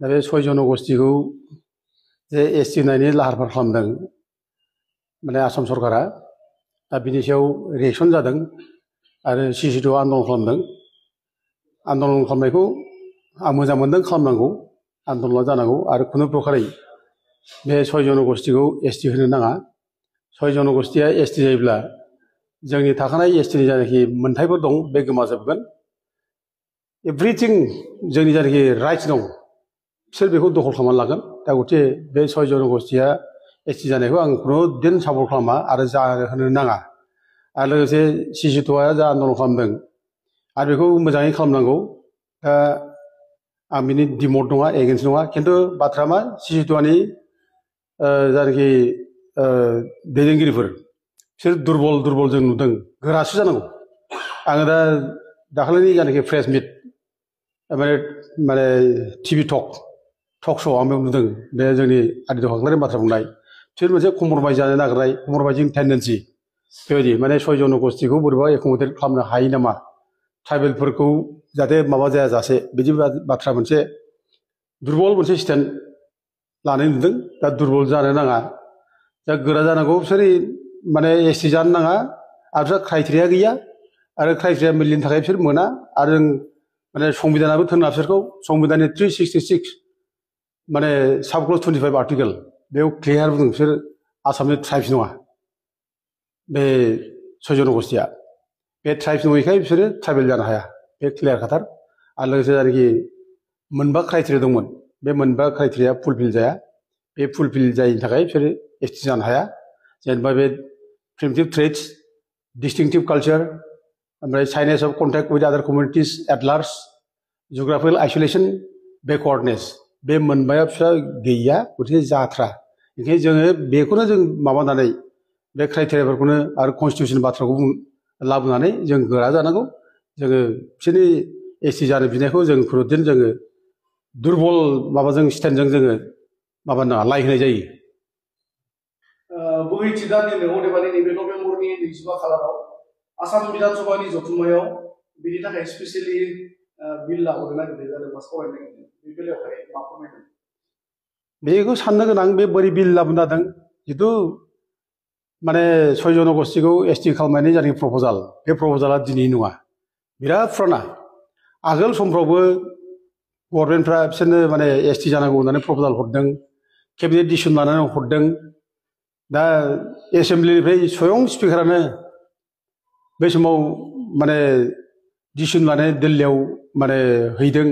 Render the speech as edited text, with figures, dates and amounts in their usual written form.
दा बे 6 जनगोष्ठीखौ जे एसटि होनायनि लाहार फाहार खालामदों माने आसाम सरकारा दा बिनि सायाव रिएक्सन जादों आरो सिसिटु आन्दलन खालामदों आन्दलन खालामनायखौ आं मोजां मोनदों खालामनांगौ आन्दलना जानांगौ आरो खुनु प्रकारै बे 6 जनगोष्ठीखौ एसटि होनो नाङा 6 जनगोष्ठीया एसटि जायोब्ला जोंनि थाखानाय एसटिनि जायनाखि मोनथायफोर दं बे गोमाजोबगोन एभ्रिथिं जोंनि जायनाखि राइट्स दं बिसोर बेखौ दखल खालामनानै लागोन दा गथे बे 6 जनगोष्ठीया एसटि जानायखौ आं खुनु दिन सापर्ट खालामा आरो जाहोनो नाङा आरो लोगोसे सिसिटुआ जा आन्दलन खालामदों आरो बेखौ मोजाङै खालामनांगौ दा आं बिनि डिमट नङा एगेन्स्ट नङा खिन्थु बाथ्रा मा सिसिटुआनि जायनाखि दैदेनगिरिफोर बिसोर दुरबल जों नुदों गोरासो जानांगौ आङो दा दाखालिनि जायनाखि प्रेस मिट माने टिभि टक श' आं बेयाव नुदों बे जोंनि आदित्य खाख्लारिनि बाथ्रा बुंनाय बिसोर मोनसे कम्प्रमाइज जानो नागिरनाय कम्प्रमाइजिं टेन्डेन्सि बेबायदि माने 6 जनगोष्ठीखौ बोरैबा एकोमोडेट खालामनो हायो नामा ट्राइबेलफोरखौ जाहाथे माबा जायाजासे बिदि बाथ्रा मोनसे दुरबल मोनसे स्टेन्ड लानाय नुदों दा दुरबल जानो नाङा दा गोरा जानांगौ बिसोर माने एसटि जानो नाङा आरो बिसोर क्राइटेरिया गैया आरो क्राइटेरिया मिलिनि थाखाय बिसोर मोना आरो जों माने संबिधानाबो थोनला बिसोरखौ संबिधाननि 366 माने साबक्लज 25 आर्टिकेल बेयाव क्लियार बुंदों बिसोर आसामनि ट्राइब्स नङा बे 6 जनगोष्ठीया बे ट्राइब्स नङैखाय बिसोरो ट्राइबेल जानो हाया बे क्लियार खाथार आरो लोगोसे जायनाखि मोनबा क्राइटेरिया दंमोन बे मोनबा क्राइटेरिया फुलफिल जाया बे फुलफिल जायैनि थाखाय बिसोरो एसटि जानो हाया जेनेबा बे प्रिमिटिभ ट्रेड्स डिस्टिंक्टिभ कालचार ओमफ्राय साइनेस अफ कन्टेक्ट विथ आदार कमिउनिटिस एट लार्ज जिअग्राफिकेल आइसोलेसन बेकवार्डनेस बे मोनबाया फिसा गैया गथिखे जाथ्रा ओंखायनो जोङो बेखौनो जों माबानानै बे क्राइटेरियाफोरखौनो आरो कनस्टिटिउसन बाथ्राखौ लाबोनानै जों गोरा जानांगौ जोङो बिसोरनि एसटि जानो बिनायखौ जों खुनुदिन जोङो दुरबल माबाजों स्टेन्डजों जोङो माबा नाङा लाइ होनाय जायो बोहैथि दाननिनो अदेबानि नैबे नभेम्बरनि 25 खालाराव आसाम बिधानसभानि जथुम्मायाव बिनि थाखाय स्पेसियेलि बिल लाबोनो नागिरनाय जादों बा सावरायनो नागिरदों बे बेलायावहाय मा फोरमायगोन बेखौ साननो गोनां बे बोरै बिल लाबोनो जादों जिथु माने 6 जनगोष्ठीखौ एसटि खालामनायनि जायनाखि प्रप'जाल बे प्रप'जाला दिनै नङा बिराद फुराना आगोल समफ्रावबो गभर्नमेन्टफ्रा बिसोरनो माने एसटि जानांगौ होननानै प्रप'जाल हरदों केबिनेट डिसिसन लानानै हरदों दा एसेम्ब्लिनिफ्राय स्वयं स्पिकारानो बे समाव माने डिसिसन लानानै दिल्लीयाव माने हैदों